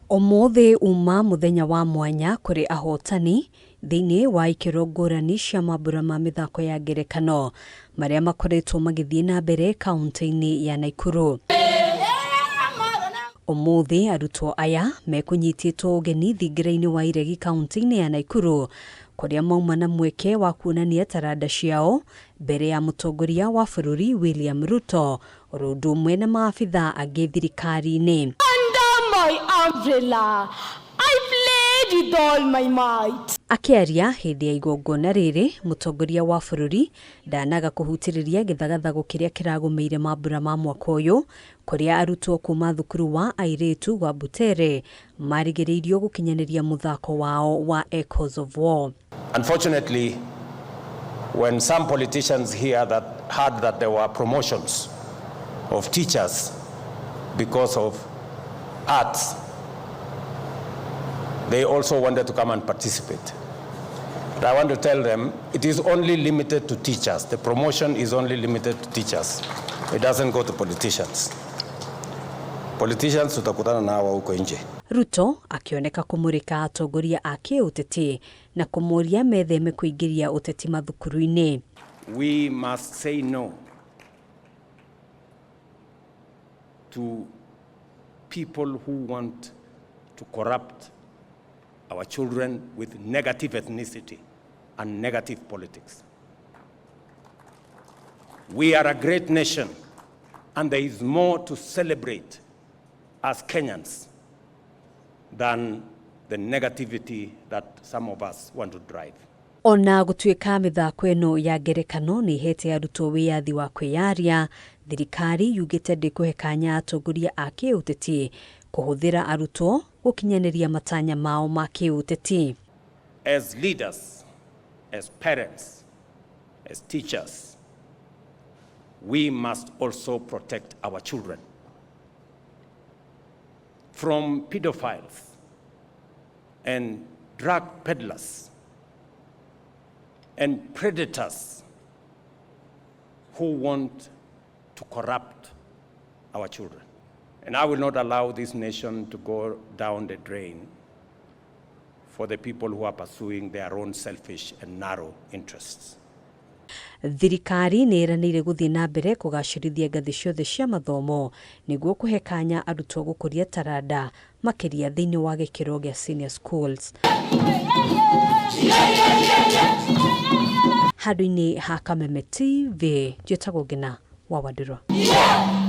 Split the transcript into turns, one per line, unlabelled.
Ũmũthĩ uma mũthenya wa mwanya kũrĩ ahotani thĩinĩ wa ikĩro ngũrani cia mambura ma mĩthako ya ngerekano marĩa makoretwo magĩthiĩ na mbere kaunti-inĩ ya Naikuru. Ũmũthĩ arutwo aya mekũnyitĩtwo ũgeni thingira-inĩ wa Iregi kaunti-inĩ ya Naikuru kũrĩa mauma na mweke wa kuonania taranda ciao mbere ya mũtongoria wa bũrũri William Ruto oro ũndũ ũmwe na maabithaa angĩ thirikari-inĩ.
Under my umbrella, I played with all my might.
Akĩaria hĩndĩ ya igongona rĩrĩ, mũtongoria wa bũrũri ndanaga kũhutĩrĩria gĩthagathago kĩrĩa kĩragũmĩire mambura ma mwaka ũyũ kũrĩa arutwo kuma thukuru wa airĩtu wa Butere marigĩrĩirio gũkinyanĩria mũthako wao wa Echoes of War.
Unfortunately, when some politicians hear that heard that there were promotions of teachers because of arts, they also wanted to come and participate. But I want to tell them it is only limited to teachers. The promotion is only limited to teachers. It doesn't go to politicians. Politicians tutakutana na hawa huko nje.
Ruto akĩoneka kũmũrĩka atongoria a kĩũteti na kũmoria metheme kũingĩria ũteti mathukuru-inĩ.
We must say no to people who want to corrupt our children with negative ethnicity and negative politics. We are a great nation, and there is more to celebrate as Kenyans than the negativity that some of us want to drive.
Ona gũtuĩka mĩthako ĩno ya ngerekano nĩ ĩhete arutwo wĩyathi wa kwĩyaria, thirikari yugĩte ndĩkũhe kanya atongoria a kĩũteti kũhũthĩra arutwo gũkinyanĩria matanya mao ma kĩũteti.
As leaders, as parents, as teachers, we must also protect our children from pedophiles and drug peddlers and predators who want to corrupt our children. And I will not allow this nation to go down the drain for the people who are pursuing their own selfish and narrow interests.
Thirikari nĩ ĩranĩire gũthiĩ na mbere kũgacĩrithia ngathĩ ciothe cia mathomo nĩguo kũhe kanya arutwo gũkũria taranda makĩria thĩinĩ wa gĩkĩro gĩa senior schools. Handũ-inĩ ha Kameme TV, njĩtagwo Ngina wa Wandirwa.
Yeah!